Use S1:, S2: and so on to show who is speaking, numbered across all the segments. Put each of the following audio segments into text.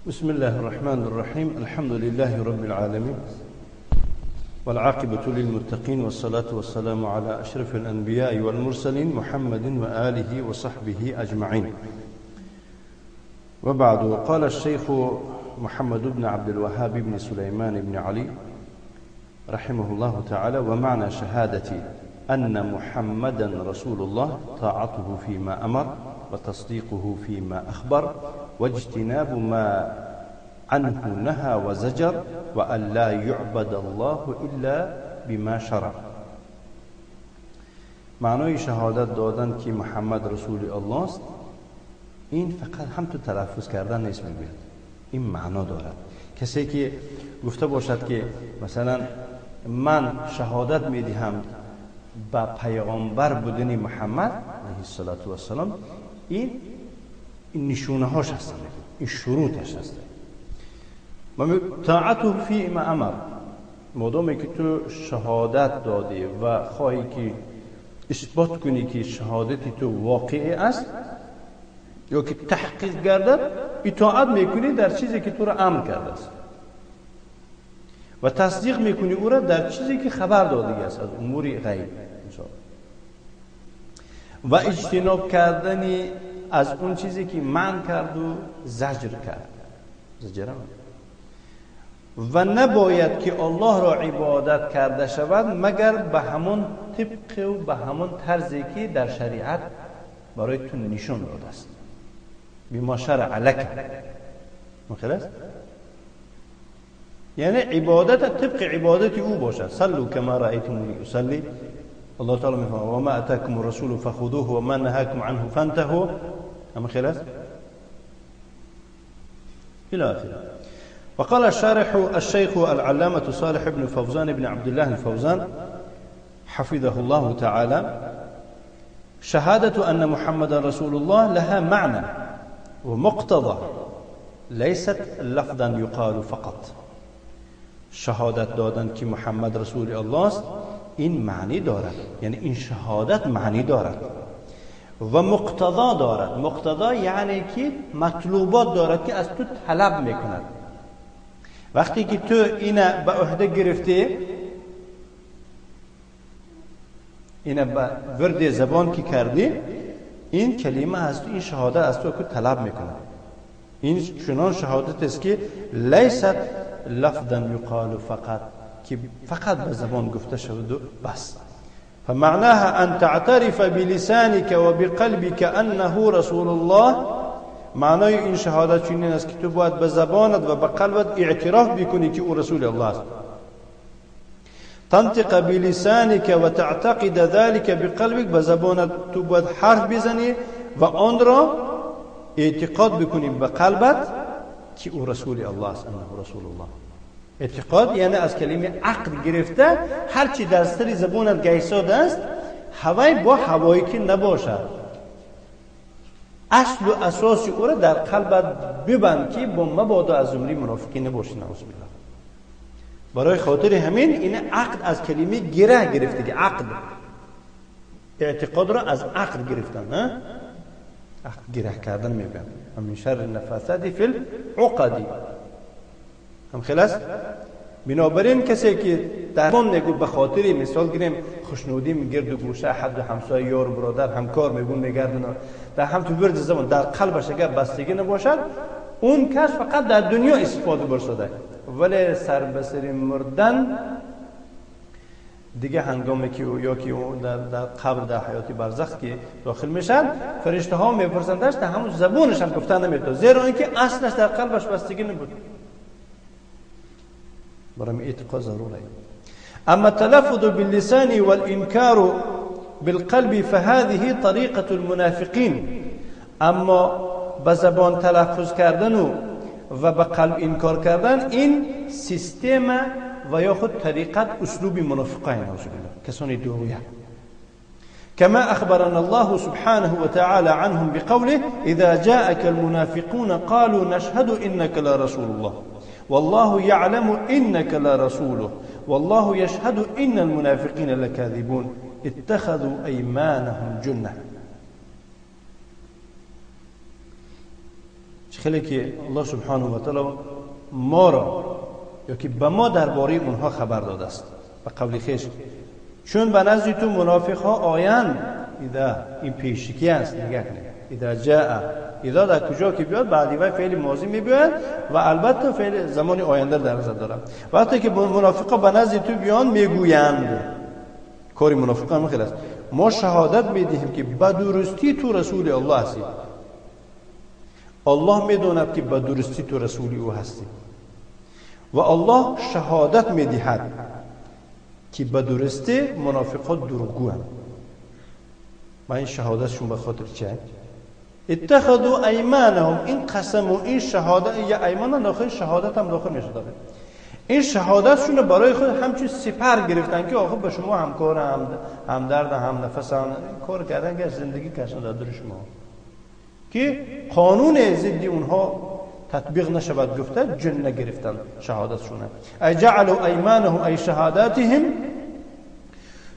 S1: بسم الله الرحمن الرحيم. الحمد لله رب العالمين، والعاقبة للمتقين، والصلاة والسلام على أشرف الأنبياء والمرسلين محمد وآله وصحبه أجمعين. وبعد، قال الشيخ محمد بن عبد الوهاب بن سليمان بن علي رحمه الله تعالى: ومعنى شهادة أن محمدا رسول الله طاعته فيما أمر، وتصديقه فيما أخبر، واجتناب ما عنه نهى وزجر، وأن لا يعبد الله إلا بما شرع. معنای شهادت دادن که محمد رسول الله است، این فقط هم تو تلفظ کردن نیست، میگوید این معنا دارد. کسی که گفته باشد که مثلا من شهادت میدهم به پیغمبر بودن محمد علیه الصلاة والسلام، این نشونه هاش هستند، این شروطش هست. طاعته فی ما امر، مادامی که تو شهادت دادی و خواهی که اثبات کنی که شهادت تو واقعی است یا که تحقیق گردد، اطاعت میکنی در چیزی که تو را امر کرده است و تصدیق میکنی او را در چیزی که خبر داده است از امور غیب و اجتناب کردن از اون چیزی که منع کرد و زجر کرد، زجر. و نباید که الله را عبادت کرده شود مگر به همون طبق و به همون طرزی که در شریعت برای تو نشون داده است، بما شرع لک. مخیل است؟ یعنی عبادت طبق عبادت او باشد. صلوا کما رأیتمونی اصلی. الله تعالی میفرماید و ما اتاکم الرسول فخذوه و ما نهاکم عنه فانتهوا. اما خیلی است الى آخره. وقال الشارح الشيخ العلامة صالح بن فوزان بن عبد الله الفوزان حفظه الله تعالى: شهادة أن محمد رسول الله لها معنى ومقتضى، ليست لفظا يقال فقط. شهادت دادن که محمد رسول الله است، این معنی دارد، یعنی این شهادت معنی دارد و مقتضا دارد. مقتضا یعنی که مطلوبات دارد که از تو طلب میکند. وقتی که تو اینه به عهده گرفتی، اینه به ورد زبان که کردی، این کلمه از تو، این شهادت از تو که طلب میکند. این چنان شهادت است که لیست لفظا یقال فقط، که فقط به زبان گفته شود و بس. فمعناها أن تعترف بلسانك وبقلبك أنه رسول الله. معنای این شهادت چنین است که تو باید به زبانت و به قلبت اعتراف بکنی که او رسول الله است. تنطق بلسانك و تعتقد ذلك بقلبك، به زبانت تو باید حرف بزنی و آن را اعتقاد بکنی به قلبت که او رسول الله است، انه رسول الله. اعتقاد یعنی از کلمه عقد گرفته، هرچی در سر زبانت گیساد است هوای با هوایی که نباشد، اصل و اساس او را در قلبت ببند که با مبادا از زمره منافقین نباشی، نعوذ بالله. برای خاطر همین این عقد از کلمه گره گرفته که عقد، اعتقاد را از عقد گرفتن، نه عقد گره کردن میگن. من شر النفاثات فی العقد. هم خلاص. بنابراین کسی که در زبان میگو به خاطر مثال گیریم خوشنودی میگرد و گوشه حد و همسایه یار برادر همکار میگون میگردن در هم تو ورد زبان، در قلبش اگر بستگی نباشد، اون کس فقط در دنیا استفاده برساده، ولی سر به سر مردن دیگه هنگامی که یا که در قبر در حیات برزخ که داخل میشن، فرشته ها میپرسندش، در همون زبونش هم گفتن نمیتونه، زیرا اینکه اصلش در قلبش بستگی نبود. برای اعتقاد ضروره. اما التلفظ باللسان والانکار بالقلب فهذه طریقة المنافقین. اما به زبان تلفظ کردن و به قلب انکار کردن، این سیستم و یا خود طریقت اسلوب منافقین، نعوذ بالله، کسانی دورویه. كما أخبرنا الله سبحانه وتعالى عنهم بقوله إذا جاءك المنافقون قالوا نشهد إنك لرسول الله والله يعلم إنك لرسوله والله يشهد إن المنافقين لكاذبون اتخذوا أيمانهم جنة. خیلی که الله سبحانه و تعالی ما را یا که به ما درباره اونها خبر داده است به قول خیش، چون به نزد تو منافق ها آیند. اذا این پیشکی است، نگاه کنید. اذا جاء، اذا در کجا که بیاد بعدی وی فعل ماضی میبیاد و البته فعل زمان آینده در نظر دارم. وقتی که منافقا به نزد تو بیان میگویند، کاری منافقان هم خیلی است، ما شهادت میدهیم که به درستی تو رسول الله هستی. الله میداند که به درستی تو رسول او هستی و الله شهادت میدهد که به درستی منافقان دروغگواند. ما این شهادتشون به خاطر چه؟ اتخذوا ایمانهم، این قسم و این شهادت، یا ایمان داخل شهادت هم داخل میشه داخل. این شهادتشون برای خود همچون سپر گرفتن که آخه به شما همکار، همدرد، هم نفس، هم کار کردن که زندگی کردن در دور شما، که قانون ضد اونها تطبیق نشود گفته جن نگرفتن شهادتشونه. ای جعلوا ایمانهم ای شهاداتهم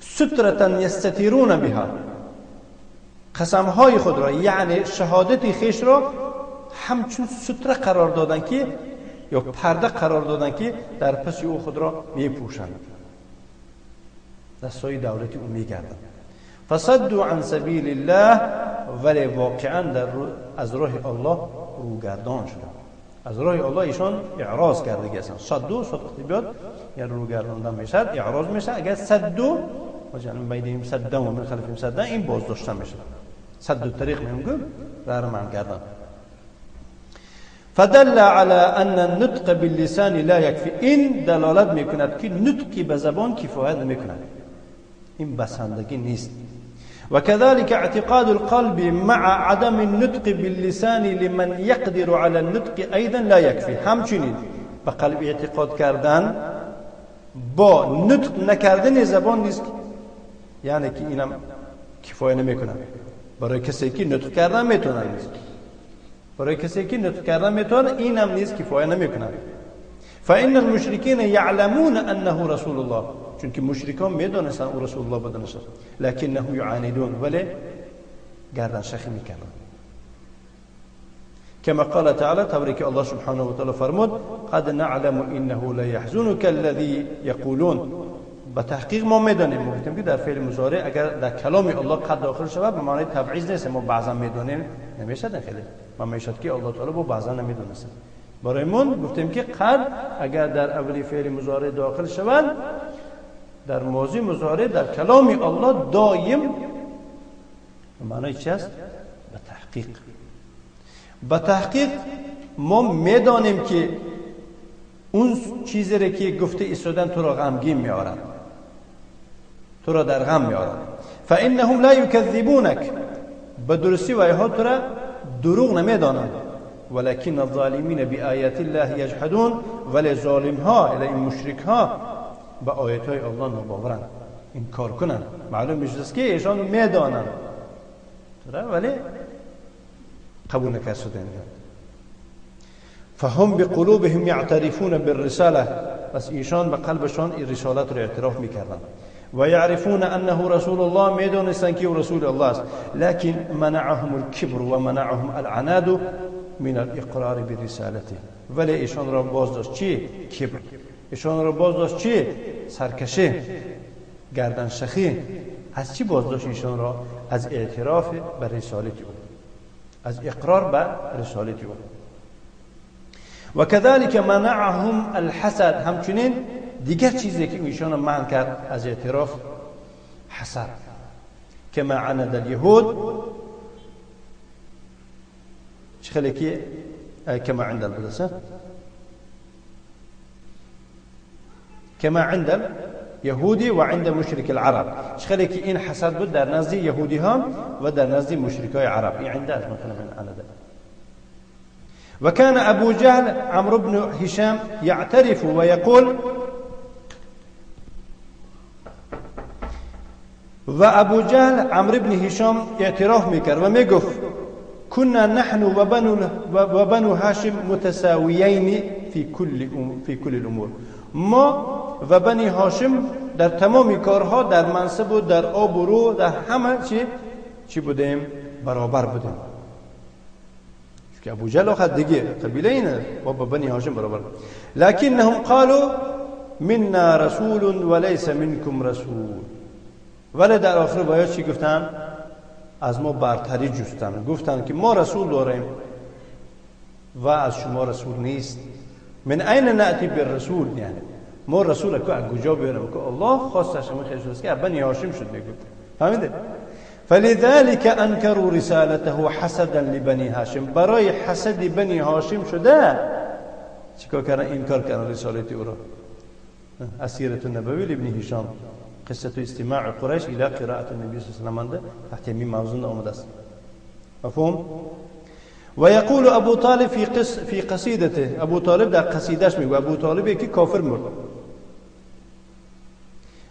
S1: سترة یستترون بها، قسمهای خود را یعنی شهادت خیش را همچون ستره قرار دادن که یا پرده قرار دادن که در پس او خود را میپوشند، دستای دولتی او میگردند. فصدوا عن سبیل الله، ولی واقعا از راه الله روگردان شدند. از راه الله ایشان اعراض کرده هستند. صدو صدق بیاد یعنی روگرداندن میشد، اعراض میشه. اگر صدو مثلا بینیم صدن و من خلفیم صدن، این بازداشتن میشه. صد طریق میگم راه رو من کردن. فدل على ان النطق باللسان لا يكفي، این دلالت میکند که نطق به زبان کفایت نمیکند، این بسندگی نیست. وكذلك اعتقاد القلب مع عدم النطق باللسان لمن يقدر على النطق ايضا لا يكفي. همچنین به قلب اعتقاد کردن با نطق نکردن زبان نیست، یعنی که اینم کفایه نمیکنه. برای کسی که نطق کردن میتونه نیست، برای کسی که نطق کردن میتونه اینم نیست کفایه نمیکنه. فان المشرکین یعلمون انه رسول الله، چون که مشرکان میدونستن او رسول الله بودنش، لکنهم یعاندون، ولی گردن شخی میکردن. كما قال تعالى، تبارك الله سبحانه وتعالى فرمود قد نعلم انه لا يحزنك الذي يقولون. به تحقیق ما میدانیم، ما گفتیم که در فعل مضارع اگر در کلام الله قد داخل شود به معنای تبعیض نیست، ما بعضا میدانیم نمیشد، خیلی ما میشد که الله تعالی با بعضا نمیدونست. برای من گفتیم که قد اگر در اول فعل مضارع داخل شود در ماضی مضارع در کلام الله دایم به معنای چی است؟ به تحقیق. به تحقیق ما میدانیم که اون چیزی را که گفته ایستادن تو را غمگین میآورد، تو را در غم میآورد. فانهم لا یکذبونک، به درستی و ایها تو را دروغ نمیدانند. ولكن الظالمین بآیات الله یجحدون، ولی ظالم ها الی این مشرک ها به آیات های الله ناباورند، انکار کنند. معلوم میشه که ایشان میدانند ولی قبول نکردند. فهم بقلوبهم يعترفون بالرسالة، بس ایشان به قلبشان این رسالت را اعتراف میکردند. و يعرفون انه رسول الله، میدونستند که او رسول الله است. لكن منعهم الكبر و منعهم العناد من الاقرار برسالته، ولی ایشان را باز داشت چی؟ کبر. ایشان را باز داشت چی؟ سرکشی، گردن شخی. از چی باز داشت ایشان را؟ از اعتراف به رسالت او، از اقرار به رسالت او. و كذلك منعهم الحسد، همچنین دیگر چیزی که ایشان را منع کرد از اعتراف، حسد. كما عند اليهود، خلي كي كما عند البدسة، كما عند اليهودي وعند مشرك العرب. خلي كي إن حسد بود در نزد يهودي هم و در نزد مشركای عرب. این عند مثلا من عند. وكان أبو جهل عمرو بن هشام يعترف ويقول، و أبو جهل عمرو بن هشام اعتراف میکرد و میگفت كنا نحن وبنو هاشم متساويين في كل الأمور. ما و بنی هاشم در تمام کارها، در منصب و در آب و رو، در همه چی بودیم؟ برابر بودیم. چون ابو جهل آخر دیگه قبیله اینه با بنی هاشم برابر. لکنهم قالوا منا رسول وليس منكم رسول. ولی در آخر باید چی گفتن؟ از ما برتری جستن، گفتن که ما رسول داریم و از شما رسول نیست. من این نأتی بالرسول، یعنی ما رسول که از کجا بیارم که الله خواستش همین خیلی شد که بنی هاشم شد میگفت. فهمیده؟ فلذلك انکروا رسالته حسدا لبنی هاشم. برای حسد بنی هاشم شده چیکار کردن؟ انکار کردن رسالت او را. السيرة النبوية لابن هشام قصة استماع قريش إلى قراءة النبي صلى الله عليه وسلم تحت همین موضوع آمده است. مفهوم؟ ويقول ابو طالب في قصيدته. ابو طالب در قصیدهش میگه، ابو طالب یکی کافر مرد.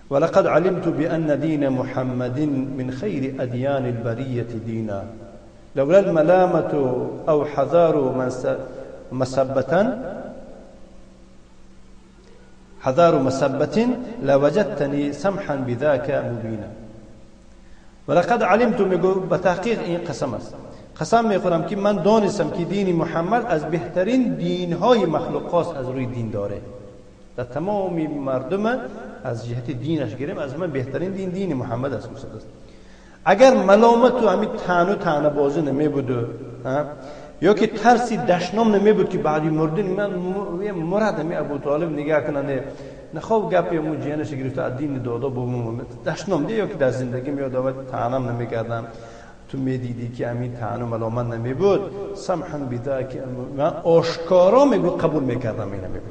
S1: ولقد علمت بأن دين محمد من خير أديان البرية دينا لولا الملامة أو حذار مسبة حذار مسبة لوجدتني سمحا بذاك مبينا. ولقد علمت به تحقیق این قسم است، قسم میخورم که من دانستم که دین محمد از بهترین دینهای مخلوقات از روی دین داره. در تمام مردم از جهت دینش گیریم از من بهترین دین دین محمد است. اگر ملامت و همین طعن و طعنه بازی نمی بود یا که ترسی دشنام نمی بود که بعدی مردن من مرد همی ابو طالب نگاه کنه نخواب گپی مو جیانش گرفته از دین دادا بابا دشنام دی، یا که در زندگی میاد آورد طعنم نمیکردم، تو میدیدی که همین طعن و ملامت نمی بود. سمحا بذاک، من آشکارا میگو قبول میکردم اینو میگو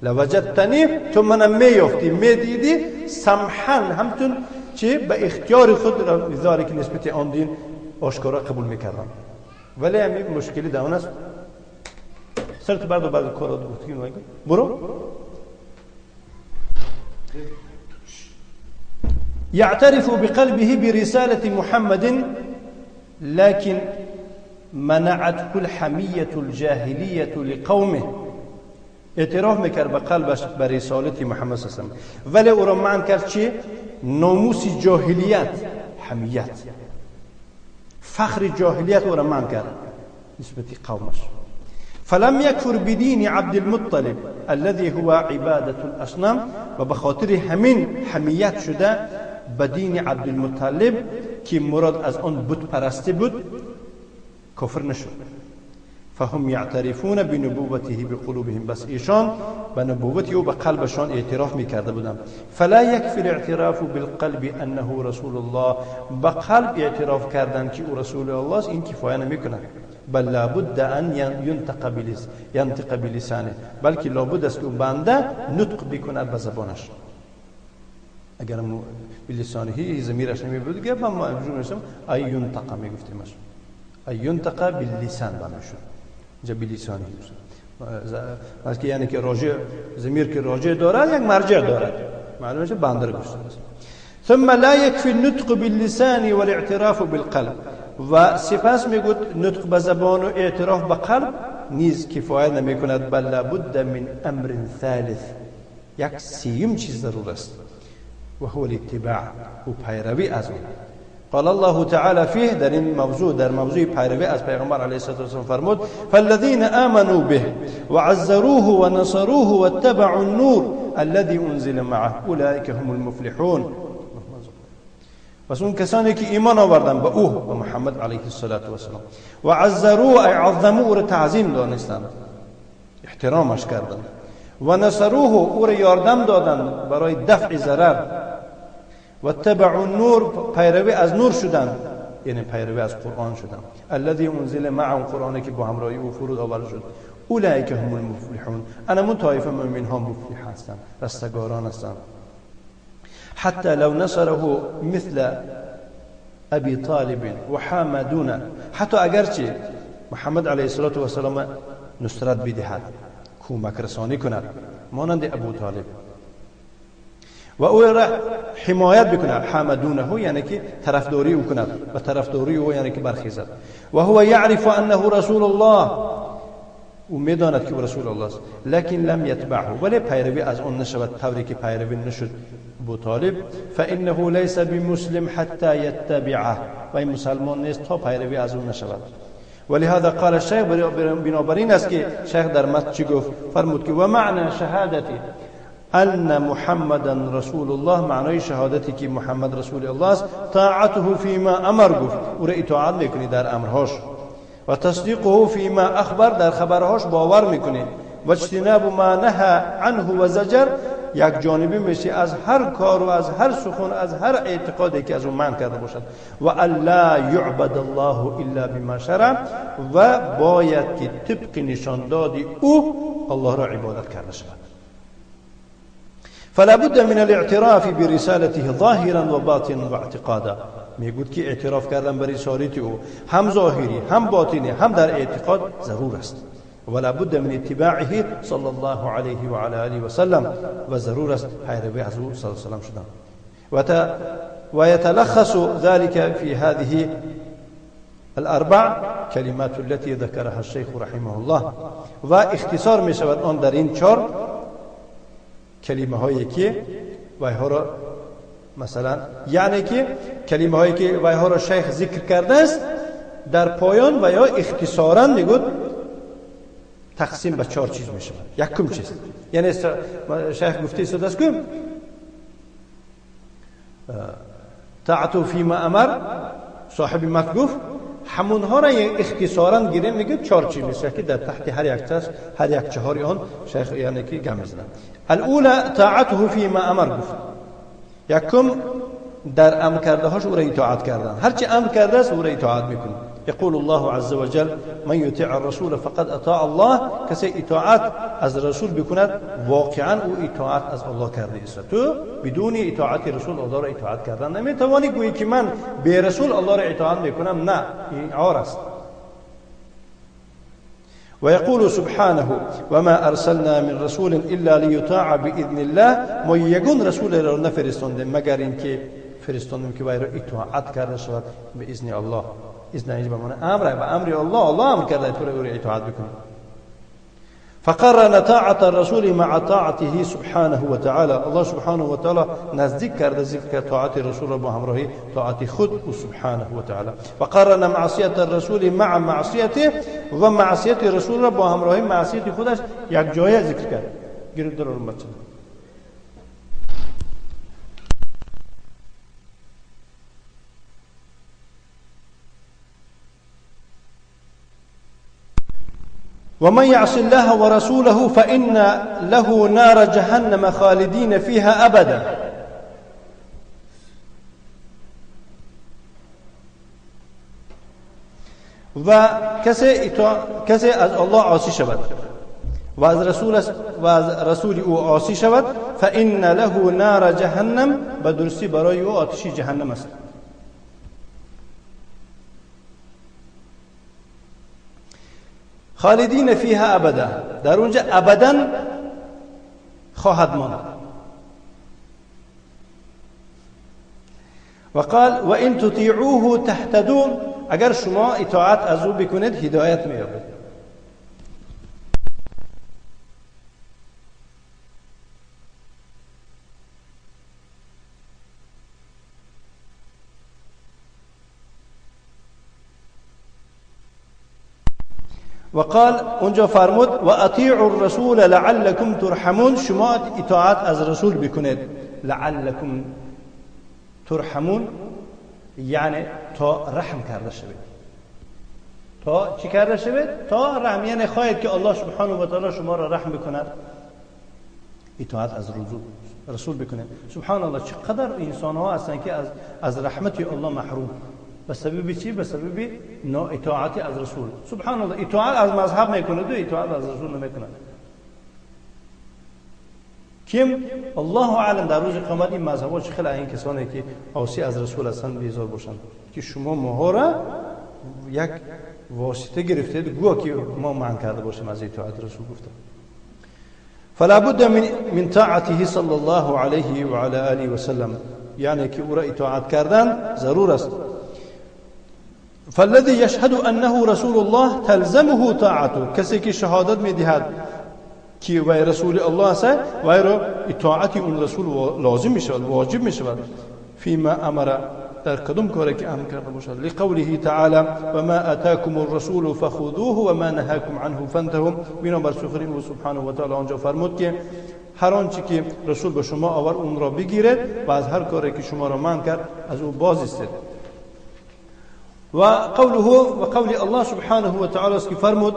S1: لوجدتنی، تو منم میافتی میدیدی سمحا، همتون چه به اختیار خود ذاری که نسبت آن دین آشکارا قبول میکردم. ولی همین مشکلی در آن است. سرت برد و بعد کارا گفتیم برو. يعترف بقلبه برسالة محمد لكن منعته الحمية الجاهلية لقومه. اعتراف میکرد به قلبش به رسالت محمد صلی الله علیه و سلم، ولی او را منع کرد چی؟ ناموس جاهلیت، حمیت، فخر جاهلیت او را منع کرد نسبت قومش. فلم يكفر بدين عبد المطلب الذي هو عبادة الأصنام، و به خاطر همین حمیت شده به دین عبد المطلب که مراد از آن بت پرستی بود کافر نشد. فهم يعترفون بنبوته بقلوبهم، بس ایشان به نبوت او به قلبشان اعتراف میکرده بودند. فلا يكفي الاعتراف بالقلب انه رسول الله، به قلب اعتراف کردن که او رسول الله است این کفایه نمیکنه، بل لابد ان ينطق بلسانه، بلکه لابد است که بنده نطق بکند به زبانش. اگر بلسانه ضمیرش نمیبود گفت ما امروز ای ينطق میگفتیمش، ای ينطق باللسان بنشد اینجا بلسانه بلکه یعنی که راجع ضمیر که راجع دارد یک مرجع دارد، معلومه که بنده رو گفته است. ثم لا يكفي النطق باللسان والاعتراف بالقلب، و سپس میگوید نطق به زبان و اعتراف به قلب نیز کفایت نمیکند، بل لابد من امر ثالث، یک سیوم چیز ضرور است، و هو الاتباع، و پیروی از آن. قال الله تعالى فيه، در این موضوع، در موضوع پیروی از پیغمبر علیه الصلاة والسلام فرمود فالذین آمنوا به وعزروه ونصروه واتبعوا النور الذي انزل معه اولئک هم المفلحون. پس اون کسانی که ایمان آوردن به او، به محمد علیه الصلاة والسلام، و عزروه ای عظموا، او را تعظیم دانستند، احترامش کردند، و نصروه، او را یاردم دادند برای دفع ضرر، و اتبعوا النور، پیروی از نور شدند، یعنی پیروی از قرآن شدند، الذي انزل معه، قرآنی که با همراهی او فرود آورده شد، اولئک هم المفلحون، انا طایفه مؤمن ها مفلح هستند، رستگاران هستند. حتى لو نصره مثل ابي طالب وحامدون، حتی اگرچه محمد علیه الصلاة والسلام نصرت بدهد، کمک رسانی کند مانند ابو طالب، و او را حمایت بکند، حامدونه یعنی که طرفداری او کند، و طرفداری او یعنی که برخیزد، و هو یعرف انه رسول الله، او میداند که او رسول الله است، لکن لم یتبعه، ولی پیروی از آن نشود طوری که پیروی نشد ابو طالب، فانه لیس بمسلم حتی یتبعه، و این مسلمان نیست تا پیروی از او نشود. ولهذا قال الشیخ، بنابراین است که شیخ در متن چی گفت؟ فرمود که و معنی شهادتی ان محمدا رسول الله، معنای شهادتی که محمد رسول الله است، طاعته فيما امر، گفت او را اطاعت میکنی در امرهاش، و تصدیقه فيما اخبر، در خبرهاش باور میکنی، و اجتناب ما نهى عنه و زجر، یک جانبی میشی از هر کار و از هر سخن، از هر اعتقادی که از اون منع کرده باشد، و الا یعبد الله الا بما شرع، و باید که طبق نشان دادی او الله را عبادت کرده شود. فلا بد من الاعتراف برسالته ظاهرا و باطنا و اعتقادا. میگوید که اعتراف کردن به رسالت او هم ظاهری هم باطنی هم در اعتقاد ضرور است. ولا بد من اتباعه صلى الله عليه وعلى آله وسلم، و ضرور است پیروی از او صلی الله علیه و سلم شدن. ويتلخص ذلك في هذه الاربع كلمات التي ذكرها الشيخ رحمه الله. و اختصار می شود آن در این چهار کلمه هایی که وایها را مثلا، یعنی که کلمه هایی که وایها را شیخ ذکر کرده است در پایان و یا اختصارا میگوید تقسیم به چهار چیز می شود. یکم چیز، یعنی شیخ گفته ایستاده است که طاعته فیما امر، صاحب متن گفت همونها را اختصارا گیریم میگه چهار چیز میشه که در تحت هر یک چیز، هر یک چهاری آن شیخ یعنی که گم میزنه. الاولى طاعته فیما امر، گفت یکم در امر کرده هاش او را اطاعت کردن، هرچی امر کرده است او را اطاعت میکنه. يقول الله عز وجل من يطيع الرسول فقد اطاع الله، کسی اطاعت از رسول بکند واقعا او اطاعت از الله کرده است. تو بدون اطاعت رسول الله را اطاعت کردن نمیتوانی گویی که من به رسول الله را اطاعت میکنم، نه، این عار است. ويقول سبحانه وما ارسلنا من رسول الا ليطاع باذن الله، ما یگون رسول را نفرستاندیم مگر اینکه فرستاندیم که وی را اطاعت کرده شود به اذن الله. اذن اینجا به معنی امر، به امر الله، الله امر کرده تو را اطاعت بکنی. فقرن طاعة الرسول مع طاعته سبحانه وتعالى، الله سبحانه وتعالى نزدیک کرده ذکر کرد طاعت رسول را با همراهی طاعت خود او سبحانه وتعالى. وقرن معصیت الرسول مع معصیته، و معصیت رسول را با همراهی معصیت خودش یک جایه ذکر کرد. گرفت در بچه. ومن يعص الله ورسوله فإن له نار جهنم خالدين فيها أبدا. و کسی از الله عاصی شود و از رسول و از رسول او عاصی شود، فإن له نار جهنم، به درستی برای او آتش جهنم است. خالدین فیها ابدا، در اونجا ابدا خواهد ماند. وقال وان تطیعوه تهتدون، اگر شما اطاعت از او بکنید هدایت می‌یابید. وقال اونجا فرمود و اطیعوا الرسول لعلكم ترحمون، شما اطاعت از رسول بکنید. لعلكم ترحمون یعنی تا رحم کرده شوید. تا چی کرده شوید؟ تا رحم، یعنی خواهید که الله سبحانه و تعالی شما را رحم بکند، اطاعت از رسول بکنید. سبحان الله چقدر انسان ها هستند که از رحمت الله محروم. به سبب چی؟ به سبب نااطاعتی از رسول. سبحان الله اطاعت از مذهب میکند و اطاعت از رسول نمیکند. کیم الله اعلم در روز قیامت این مذهب ها چه خیلی این کسانی که عاصی از رسول هستند بیزار باشند که شما ماها را یک واسطه گرفتید گویا که ما منع کرده باشیم از اطاعت رسول. گفته فلا بد من طاعته صلی الله علیه و علی آله و سلم، یعنی که او را اطاعت کردن ضرور است. فالذي يشهد أنه رسول الله تلزمه طاعته، کسی که شهادت میدهد که وی رسول الله است وی را اطاعت اون رسول لازم میشود، واجب میشود. فيما امر در کدام کاری که امر کرده باشد. لقوله تعالی و ما اتاکم الرسول فخذوه و ما نهاکم عنه فانتهوا. بنابر سخن او سبحانه و تعالی آنجا فرمود که هر آنچه که رسول به شما آورد اون را بگیرید و از هر کاری که شما را منع کرد از او باز ایستید. و قوله و قول الله سبحانه و تعالی است که فرمود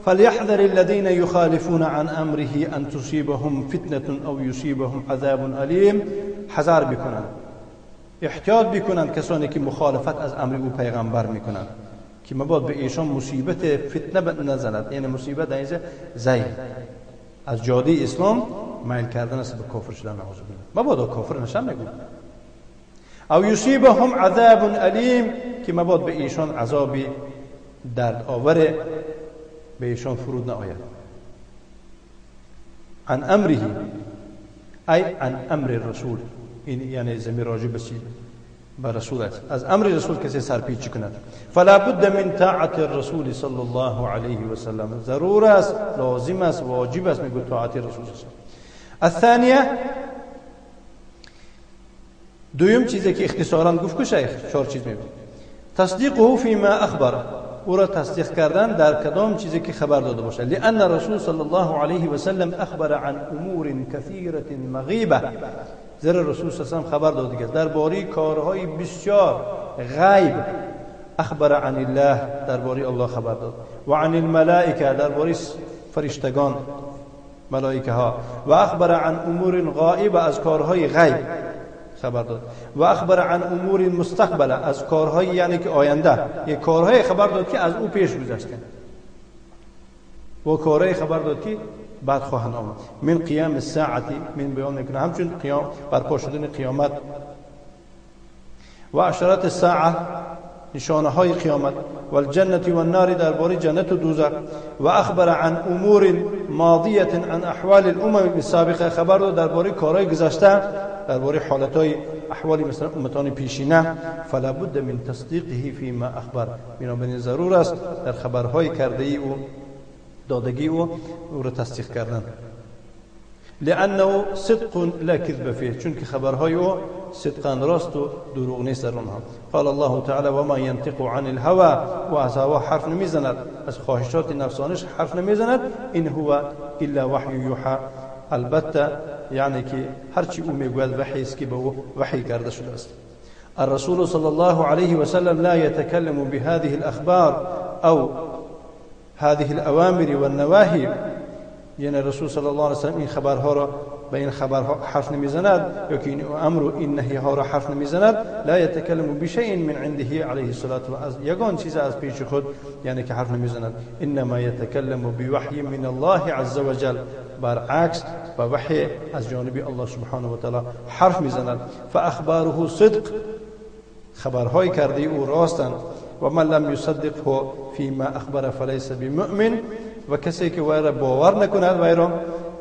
S1: فليحذر الذين يخالفون عن امره ان تصيبهم فتنه او يصيبهم عذاب الیم. حذر بکنند، احتیاط بکنند کسانی که مخالفت از امر او پیغمبر میکنند که مباد به ایشان مصیبت فتنه نزند. یعنی مصیبت در اینجا زیغ از جاده اسلام میل کردن است به کافر شدن، نعوذ بالله. مبادا کافر نشن میگو. او یصیبهم عذاب الیم که مباد به ایشان عذاب درد آور به ایشان فرود نآید. عن امره ای عن امر الرسول، این یعنی ضمیر راجع به چی؟ به رسول است. از امر رسول کسی سرپیچی کند. فلا بد من طاعت الرسول صلی الله علیه و سلم، ضرور است، لازم است، واجب است میگو طاعت رسول صلی الله علیه و سلم. الثانیه، دویم چیزی که اختصارا گفت که شیخ چهار چیز میگه. تصدیقه فيما اخبر، او را تصدیق کردن در کدام چیزی که خبر داده باشد. لأن رسول صلی الله علیه و سلم اخبر عن امور کثیرة مغیبه، زیرا رسول صلی الله علیه و سلم خبر داده که درباره کارهای بسیار غیب. اخبر عن الله، درباره الله خبر داد، و عن الملائکه، درباره فرشتگان ملائکه ها، و اخبر عن امور غائبه، از کارهای غیب خبر داد، و اخبر عن امور مستقبله، از کارهای یعنی که آینده، یک کارهای خبر داد که از او پیش گذشته و کارهای خبر داد که بعد خواهند آمد. من قیام الساعه، من بیان میکنه همچون قیام برپا شدن قیامت، و اشارات الساعه، نشانه های قیامت، و الجنة و النار، درباره جنت و دوزخ، و اخبر عن امور ماضیه عن احوال الامم السابقه، خبر داد درباره کارهای گذشته، درباره حالتهای احوال مثلا امتان پیشینه. فلا بد من تصدیقه فيما اخبر، بنابراین ضرور است در خبرهای کرده ای او، دادگی او، او را تصدیق کردن. لانه صدق لا كذب فيه، چون که خبرهای او صدقا راست و دروغ نیست در آنها. قال الله تعالی و ما ينطق عن الهوى، و از هوا حرف نمیزند، از خواهشات نفسانش حرف نمیزند. این هو الا وحی یوحى، البته یعنی که هرچی او میگوید وحی است که به او وحی کرده شده است. الرسول صلی الله علیه و سلم لا يتكلم بهذه الاخبار او هذه الاوامر والنواهی، یعنی رسول صلی الله علیه و سلم این خبرها را به این خبرها حرف نمیزند یا که این امر و این نهی ها را حرف نمیزند. لا يتكلم بشيء من عنده علیه الصلاة والسلام، یگان چیز از پیش خود یعنی که حرف نمیزند. انما يتكلم بوحی من الله عز وجل، برعکس با وحی از جانب الله سبحانه و تعالی حرف میزند. فاخباره صدق، خبرهای کرده او راستند. و من لم يصدقه فيما اخبر فليس بمؤمن، و کسی که وی را باور نکند وی را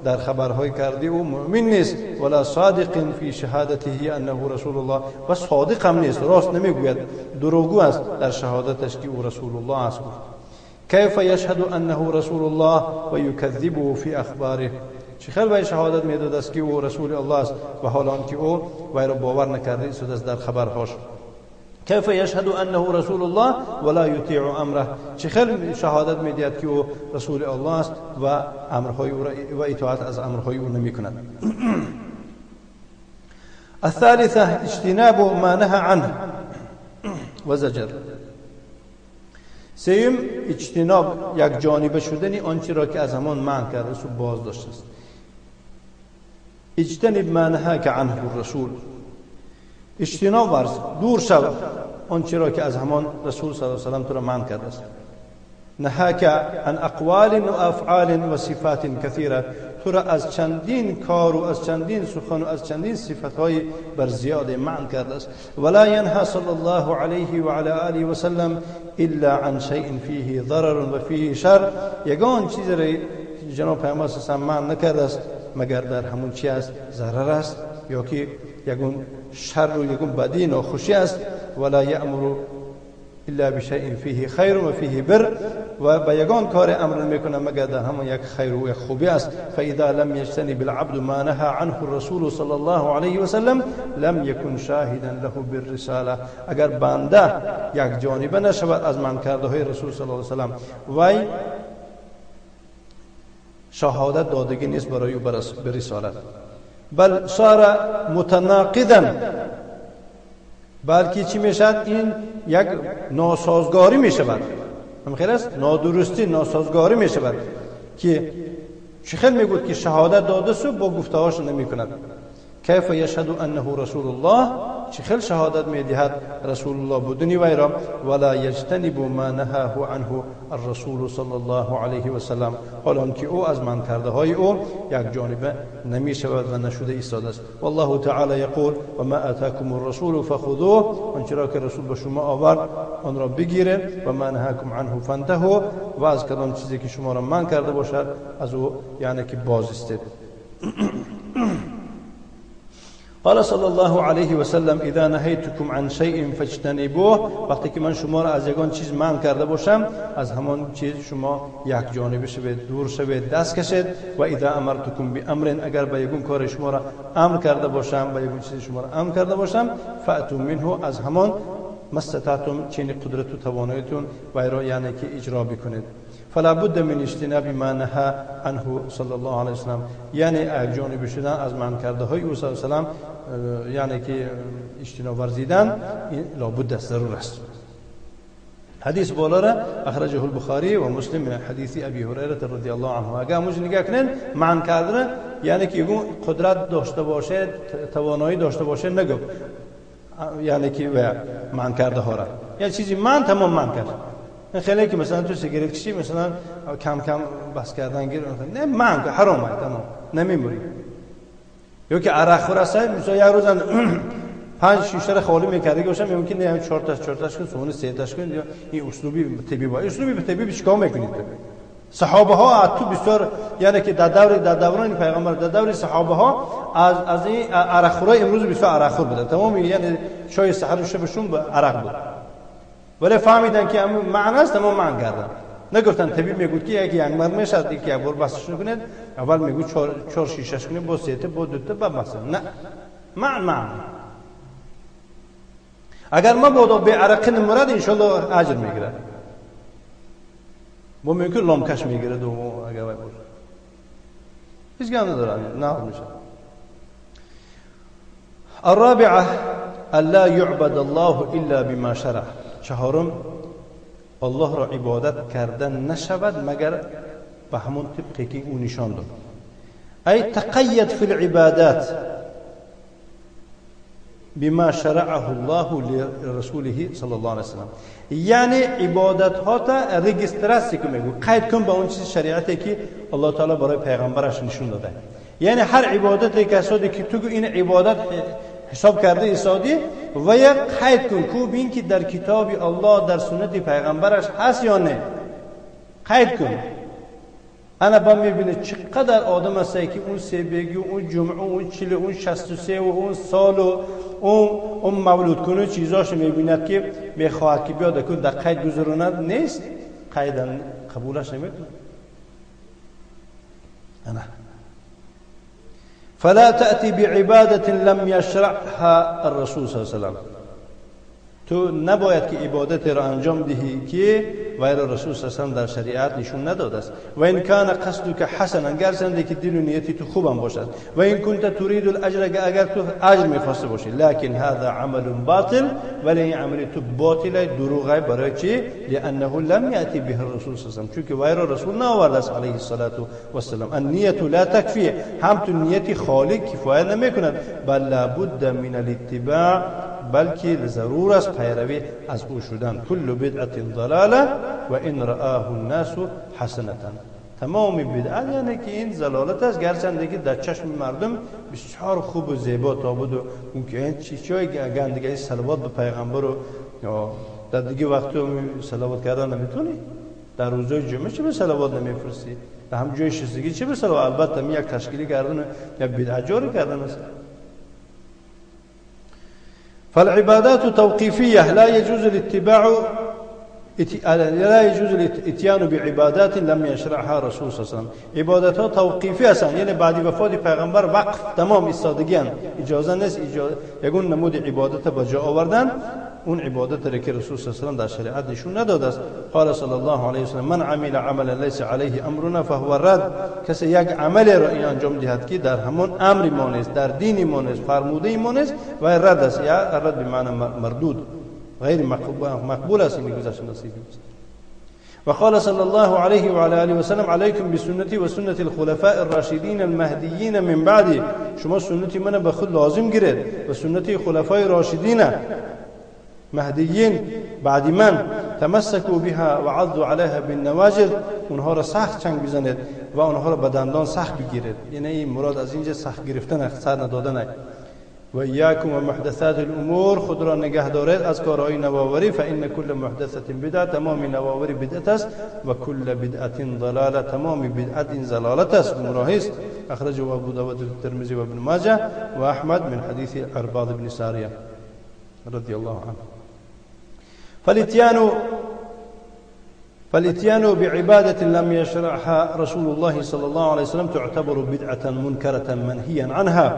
S1: در خبرهای کرده او مؤمن نیست. ولا صادق فی شهادته انه رسول الله، و صادق هم نیست، راست نمیگوید، دروغگو است در شهادتش که او رسول الله است. گفت کیف یشهد انه رسول الله و یکذبه فی اخباره، چه خیلی وی شهادت میداد است که او رسول الله است و حال آن که او وی را باور نکرده است در خبرهاش. کیف یشهد انه رسول الله ولا یطیع امره، چه خیلی شهادت میدهد که او رسول الله است و امرهای او و اطاعت از امرهای او نمیکند. الثالثه اجتناب ما نهى عنه و زجر. سوم اجتناب، یک جانبه شدن آنچه را که از همان منع کرده است و باز داشته است. اجتنب ما نهاک عنه الرسول، اجتناب ورز، دور شو آنچه را که از همان رسول صلی الله علیه و سلم تو را منع کرده است. نهاک عن اقوال و افعال و صفات کثیره، تو را از چندین کار و از چندین سخن و از چندین صفتهای بر زیاد منع کرده است. ولا ینهى صلی الله علیه و علی آله و سلم الا عن شیء فیه ضرر و فیه شر، یگان چیز را جناب پیامبر صلی الله علیه و سلم منع نکرده است مگر در همون چی است؟ ضرر است یا که یگون شر و یگون بدی ناخوشی است. ولا یأمر الا بشيء فيه خیر و فيه بر، و به یگان کار امر نمیکنه مگر در همان یک خیر و یک خوبی است. فاذا لم يجتنب العبد ما نهى عنه الرسول صلی الله علیه و سلم لم يكن شاهدا له بالرساله. اگر بنده یک جانبه نشود از من کرده های رسول صلی الله علیه و سلم، وی شهادت دادگی نیست برای او به رسالت. بل صار متناقضا، بلکه چی میشد؟ این یک ناسازگاری میشود، هم خیر است، نادرستی، ناسازگاری میشود که چه خیلی میگوید که شهادت داده سو با گفتهاش نمیکند. کیف یشهد انه رسول الله، چه خیلی شهادت میدهد رسول الله بودنی وی را. ولا یجتنب ما نهاه عنه الرسول صلی الله علیه و سلم، حال که او از من کرده های او یک جانبه نمی شود و نشده ایستاده است. والله تعالی یقول و ما اتاکم الرسول فخذوه، آنچه را که رسول به شما آورد آن را بگیرید، و ما نهاکم عنه فانتهوا، و از کدام چیزی که شما را من کرده باشد از او یعنی که باز استید. قال صلی الله علیه و سلم اذا نهیتکم عن شیء فاجتنبوه، وقتی که من شما را از یگان چیز منع کرده باشم از همان چیز شما یک جانبه شوید، دور شوید، دست کشید. و اذا امرتکم بامر، اگر به یگان کار شما را امر کرده باشم، به یگان چیز شما را امر کرده باشم، فاتوا منه، از همان ما استطعتم، چین قدرت و تواناییتون و را یعنی که اجرا بکنید. فلا بد من اجتناب ما نهى عنه صلی الله علیه و سلم، یعنی یک جانب شدن از منع کرده های او صلی الله علیه و سلم، یعنی که اجتناب ورزیدن این لابد است، ضرور است. حدیث بالا را اخرجه البخاری و مسلم من حدیث ابی هریره رضی الله عنه. اگر موج نگاه کنین منع کرده یعنی که یگون قدرت داشته باشه، توانایی داشته باشه، نگو یعنی که منع کرده ها را، یعنی چیزی من تمام منع کرد. این خیلی که مثلا تو سیگارت کشی مثلا کم کم بس کردن گیر، نه من حرام است تمام نمیموری. یا که عرق خور است، مثلا یک روز 5 شیشه خالی میکردی گوشم ممکن نه 4 تا 4 تاش کن، سونه 3 تاش کن، یا این اسلوبی طبی با اسلوبی طبی چیکار میکنید؟ صحابه ها تو بسیار یعنی که در دوران پیغمبر، در دور صحابه ها از این عرق خورای امروز بسیار عرق خور بودن تمام، یعنی چای سحر شبشون به عرق بود، ولی فهمیدن که معنی است تمام معنی کردن. نگفتن طبیب میگوید که یکی یک مرد میشد یکی یک بار بسش کنید، اول میگوید 4 شیشش کنید، با 3 تا با 2 تا بس، نه معنی. اگر ما بادا به عرق نمرد انشالله اجر میگیره، با ممکن لامکش میگیره دو اگر باشه هیچ گم نداره، نه میشه. الرابعه الا يعبد الله الا بما شرع، چهارم الله را عبادت کردن نشود مگر به همون طبقی که او نشان داد. ای تقید فی العبادات بما شرعه الله لرسوله صلی الله علیه وسلم، یعنی عبادت ها تا رجستراسیه که میگو قید کن به اون چیز شریعتی که الله تعالی برای پیغمبرش نشون داده. یعنی هر عبادتی که سادی که تو این عبادت حساب کرده ایستادی و یک قید کن کو بین که در کتاب الله در سنت پیغمبرش هست یا نه، قید کن. انا با میبینه چقدر آدم هست که اون سه بگی اون جمعه اون 40 اون 63 و اون سال و اون مولود کنه چیزاش میبیند که میخواهد که بیاد که در قید گذراند نیست، قیدن قبولش نمیکنه. انا فلا تأتي بعبادة لم يشرعها الرسول صلى الله عليه وسلم، تو نباید که عبادت را انجام دهی که غیر رسول صلی الله علیه و در شریعت نشون نداده است. و این کان قصدک حسنا، گرچنده که دل و نیتی تو خوبم باشد، و این کنت تريد الاجر، اگر تو اجر میخواسته باشی، لكن هذا عمل باطل، ولی این عمل تو باطل، دروغ. برای چی؟ لانه لم یاتی به الرسول صلی الله علیه و چون که غیر رسول نآورده است علیه الصلاه و السلام. النیه لا تکفی، هم تو نیتی خالی کفایت نمیکند، بل لابد من الاتباع، بلکه ضرور است پیروی از او شدن. کل بدعت ضلاله و ان رآه الناس حسنه، تمام بدعت یعنی که این ضلالت است، گرچنده که در چشم مردم بسیار خوب و زیبا تا بود و اون که این چیزای گندگی صلوات به پیغمبر و در دیگه وقت صلوات کردن نمیتونی، در روزای جمعه چه به صلوات نمیفرستی، در هم جای شستگی چه به صلوات، البته می یک تشکیلی کردن یا بدعت جاری کردن است. فالعبادات توقيفية لا يجوز الاتباع لا يجوز الاتيان بعبادات لم يشرعها رسول صلی الله علیه و سلم. عبادت ها توقیفی هستند، یعنی بعد وفات پیغمبر وقف تمام ایستادگی، اجازه نیست یگون نمود عبادت به جا آوردن اون عبادت را که رسول صلی الله علیه و سلم در شریعت نشون نداده است. قال صلی الله علیه و سلم من عمل عملا ليس علیه امرنا فهو رد. کسی یک عمل را این انجام دهد که در همون امر ما نیست، در دین ما نیست، فرموده ما نیست، و رد است، یا رد به معنی مردود، غیر مقبول است، این گذشت نصیب است. وقال صلى الله عليه وعلى آله وسلم عليكم بسنتي وسنة الخلفاء الراشدين المهديين من بعدي. شما سنتی من به خود لازم گیرید و سنتی خلفای راشدین مهدیین بعد من، تمسكوا بها وعضوا عليها بالنواجذ. اونها را سخت چنگ بزنید و اونها را به دندان سخت بگیرید، یعنی مراد از اینجا سخت گرفتن، سر ندادن. و ایاکم و محدثات الامور، خود را نگه دارید از کارهای نوآوری، فان کل محدثه بدعه، تمام نوآوری بدعت است، و کل بدعه ضلاله، تمام بدعت ضلالت است، گمراهی است. اخرجه ابو داود والترمذی و ابن ماجه و احمد من حدیث عرباض بن ساریه رضی الله عنه. فالاتيان بعبادة لم يشرعها رسول الله صلى الله عليه وسلم تعتبر بدعة منكرة منهيا عنها.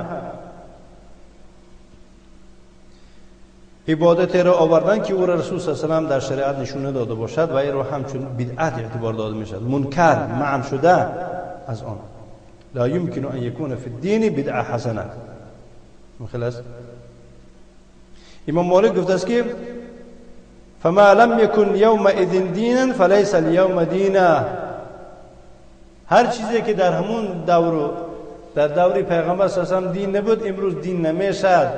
S1: عبادت را آوردن که او را رسول صلی الله علیه و سلم در شریعت نشونه داده باشد و این را همچون بدعت اعتبار داده می شود، منکر منع شده از آن. لا يمكن ان يكون في الدين بدعه حسنه. خلاص امام مالک گفته است که فما لم يكن يومئذ دینا فليس اليوم دینا. هر چیزی که در همون دور، در دور پیغمبر صلی الله علیه و سلم دین نبود، امروز دین نمیشد.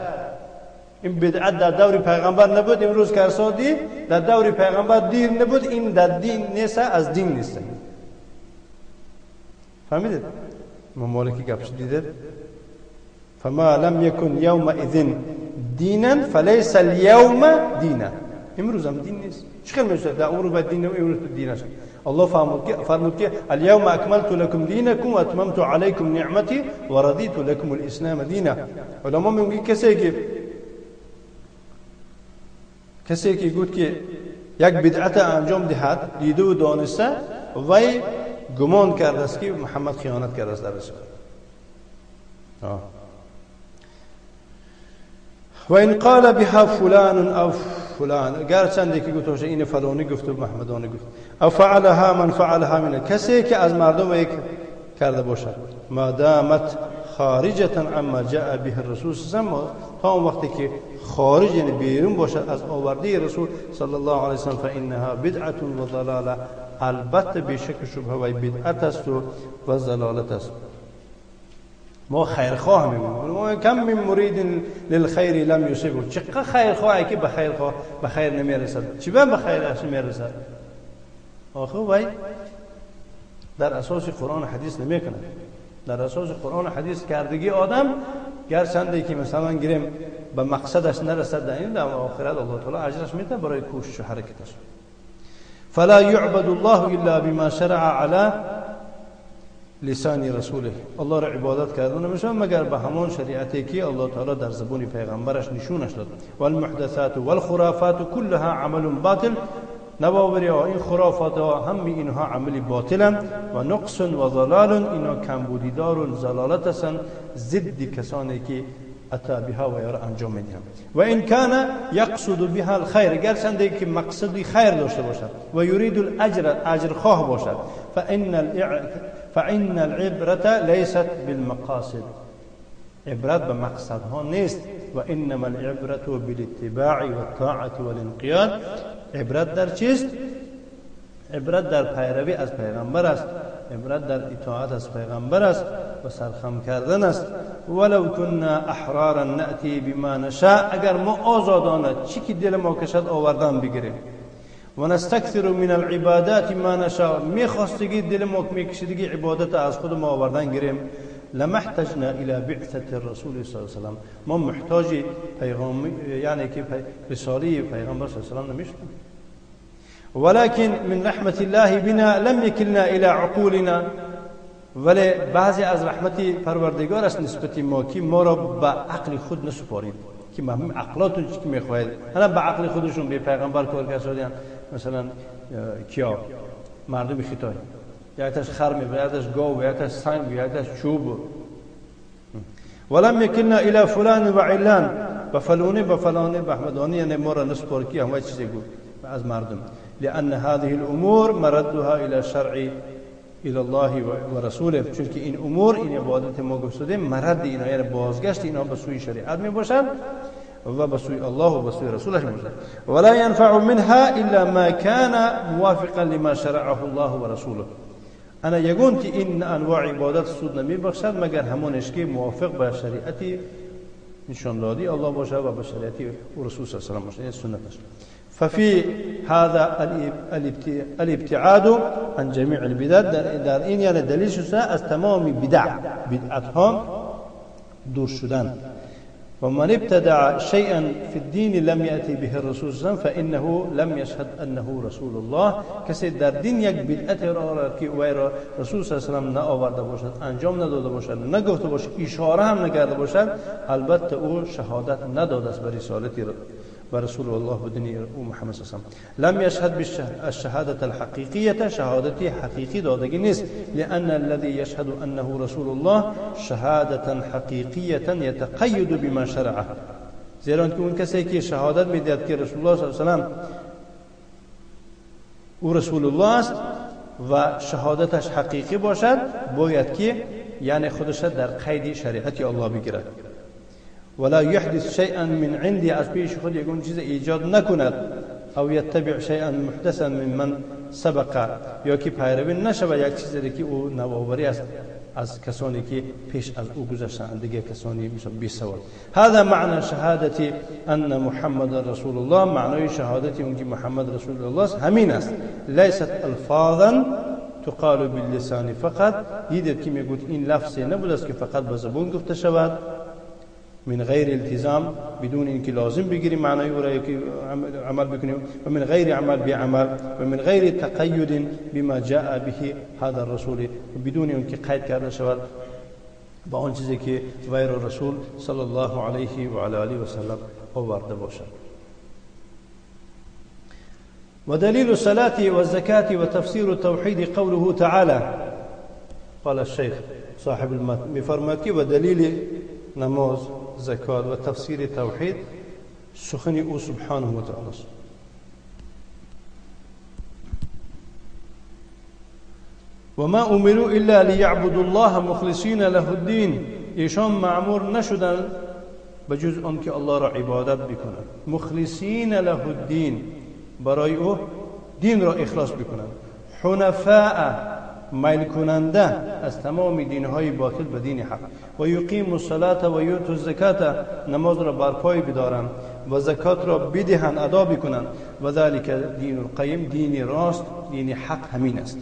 S1: این بدعت در دور پیغمبر نبود، امروز کرسادی در دور پیغمبر دین نبود، این در دین نیست، از دین نیست. فهمیدید؟ امام مالکی گپش دیدید؟ فما لم يكن يومئذ دینا فليس اليوم دینا. امروز هم دین نیست. چه میشه در اون رو دین و امروز دین است؟ الله فرمود که اليوم اکملت لكم دینکم و اتممت علیکم نعمتی و رضیت لكم الاسلام دینا. علما میگن کسی که گفت که یک بدعت انجام دهد، دیده و دانسته، وی گمان کرده است که محمد خیانت کرده است در رسالت. و این قال بها فلان او فلان، گرچنده که گفت باشه این فلانی گفت و محمدانی گفت، او فعلها من فعلها من، کسی که از مردم یک کرده باشد، ما دامت خارجة عما جاء به الرسول صلی الله علیه و سلم، تا اون وقتی که خارج یعنی بیرون باشد از آورده رسول صلی الله علیه و سلم، فانها بدعة و ضلاله، البته بیشک شبهه و بدعت است و ضلالت است. ما خیرخواه میگیم، کم من مرید للخیر لم یصبه، چقدر خیرخواهی که به خیرخواه به خیر نمیرسد، چی به خیر نمیرسد؟ آخه وای در اساس قرآن و حدیث نمیکنه. در اساس قرآن و حدیث کردگی آدم گرچنده که مثلا گیریم به مقصدش نرسد، در این در آخرت الله تعالی اجرش میده برای کوشش و حرکتش. فلا يعبد الله الا بما شرع على لسان رسوله. الله را عبادت کردن نمیشه مگر به همان شریعتی که الله تعالی در زبان پیغمبرش نشونش داد. والمحدثات والخرافات كلها عمل باطل. نواوری ها، این خرافات ها، هم اینها عمل باطلند و نقص و ضلال، اینا کمبودی دار و ضلالت هستند، ضد کسانی که اتا بها و یارا انجام میدهند. و این کان یقصد بها الخیر، گرچنده که مقصدی خیر داشته باشد و یرید الاجر، اجر خواه باشد، فان العبرة لیست بالمقاصد، عبرت به مقصدها نیست، و انما العبرة بالاتباع والطاعة والانقیاد. عبرت در چیست؟ عبرت در پیروی از پیغمبر است، عبرت در اطاعت از پیغمبر است و سرخم کردن است. ولو كنا احرارا نأتی بما نشاء، اگر ما آزادانه چی که دل ما کشد آوردن بگیریم، و نستکثر من العبادات ما نشاء، میخواستگی دل ما میکشیدگی عبادت از خود ما آوردن گیریم، لما احتجنا الى بعثة الرسول صلی الله علیه و سلم، ما محتاج پیغام یعنی که رساله پیغمبر صلی الله علیه و سلم نمیشدیم. ولكن من رحمة الله بنا لم يكلنا الى عقولنا، ولی بعضی از رحمت پروردگار است نسبت ما که ما را به عقل خود نسپارید، که مهم عقلاتون چی که میخواهید، حالا به عقل خودشون به پیغمبر کار کسادیان، مثلا کیا مردم خیتای، یکتاش خر میبره، یکتاش گاو، یکتاش سنگ، یکتاش چوب. ولم یکلنا الی فلان و علان، به فلانی به فلانی به احمدانی، یعنی ما را نسپار کی همه چیزی گفت از مردم. لأن هذه الأمور مردها إلى شرع إلى الله ورسوله، چون که این امور این عبادت ما گفته مرد اینا یعنی بازگشت اینا به سوی شریعت می باشند و به سوی الله و به سوی رسولش می باشند. ولا ينفع منها إلا ما كان موافقا لما شرعه الله ورسوله. انا یگون که این انواع عبادت سود نمی بخشد مگر همونش که موافق به شریعت نشان دادی الله باشه و به شریعت و رسول صلی الله علیه و سلم باشه، یعنی سنتش. ففي هذا الابتعاد عن جميع البدع، در این یعنی دلیل شده از تمام بدع، بدعت ها دور شدن. و من ابتدع شيئا في الدين لم يأتي به الرسول صلى الله عليه وسلم فإنه لم يشهد أنه رسول الله. کسی در دین یک بدعت را که وی را رسول صلی الله علیه و سلم نآورده باشد، انجام نداده باشد، نگفته باشد، اشاره هم نکرده باشد، البته او شهادت نداده است بر رسالت و رسول الله بدنی او محمد صلی الله علیه و سلم. لم يشهد بالشهادة الحقيقية، شهادت حقیقی دادگی نیست. لأن الذي يشهد أنه رسول الله شهادة حقيقية يتقيد بما شرعه، زیرا که اون کسی که شهادت میدهد که رسول الله صلی الله علیه و سلم او رسول الله است و شهادتش حقیقی باشد، باید که یعنی خودش در قید شریعت الله بگیرد. ولا يحدث شيئا من عندي، از پیش خود یگون چیز ایجاد نکند. او يتبع شيئا محدثا من من سبق، یا که پیروی نشود یک چیزی که او نوآوری است از کسانی که پیش از او گذشتند، دیگه کسانی مثل بی سواد. هذا معنى شهادت ان محمد رسول الله، معنای شهادت اون که محمد رسول الله است همین است. لیست الفاظا تقال باللسان فقط، دیدید که میگوید این لفظ نبود است که فقط به زبان گفته شود، من غیر التزام، بدون اینکه لازم بگیریم معنای او را که عمل بکنیم، و من غیر عمل بعمل، و من غیر تقید بما جاء به هذا الرسول، بدون اینکه قید کرده شود با آن چیزی که غیر رسول صلی الله علیه و علی آله و سلم آورده باشد. و دلیل الصلاة والزکاة و تفسیر التوحید قوله تعالی. قال الشیخ صاحب المتن میفرماید که و دلیل نماز، زکات و تفسیر توحید سخن او سبحانه و تعالی است. و ما امروا الا لیعبدوا الله مخلصین له الدین، ایشان مأمور نشدند به جز آن که الله را عبادت بکنند. مخلصین له الدین، برای او دین را اخلاص بکنند. حنفاء، میل کننده از تمام دینهای باطل به دین حق. و یقیم الصلاة و یؤتوا الزکاة، نماز را برپای بدارند و زکات را بدهند، ادا بکنند. و ذلک دین القیم، دین راست، دین حق همین است.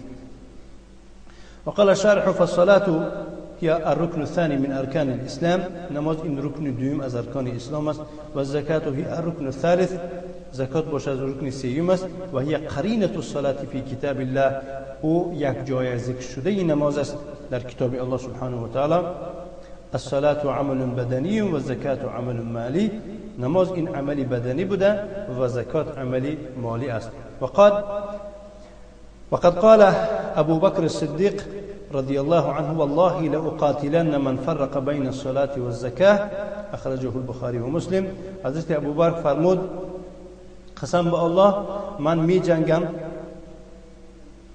S1: وقال الشارح فالصلاة هي الركن الثاني من ارکان الاسلام، نماز این رکن دوم از ارکان اسلام است. و الزکات هي الركن الثالث، زکات باشه از رکن سیوم است. و هي قرینة الصلاة فی کتاب الله، او یک جای ذکر شده نماز است در کتاب الله سبحانه و تعالی. الصلاة عمل بدنی و الزکات عمل مالی، نماز این عملی بدنی بوده و زکات عملی مالی است. وقد قال ابو بکر الصدیق رضی الله عنه والله لأقاتلن من فرق بین الصلاة والزکاة، اخرجه البخاری و مسلم. حضرت ابو بکر فرمود قسم به الله من می جنگم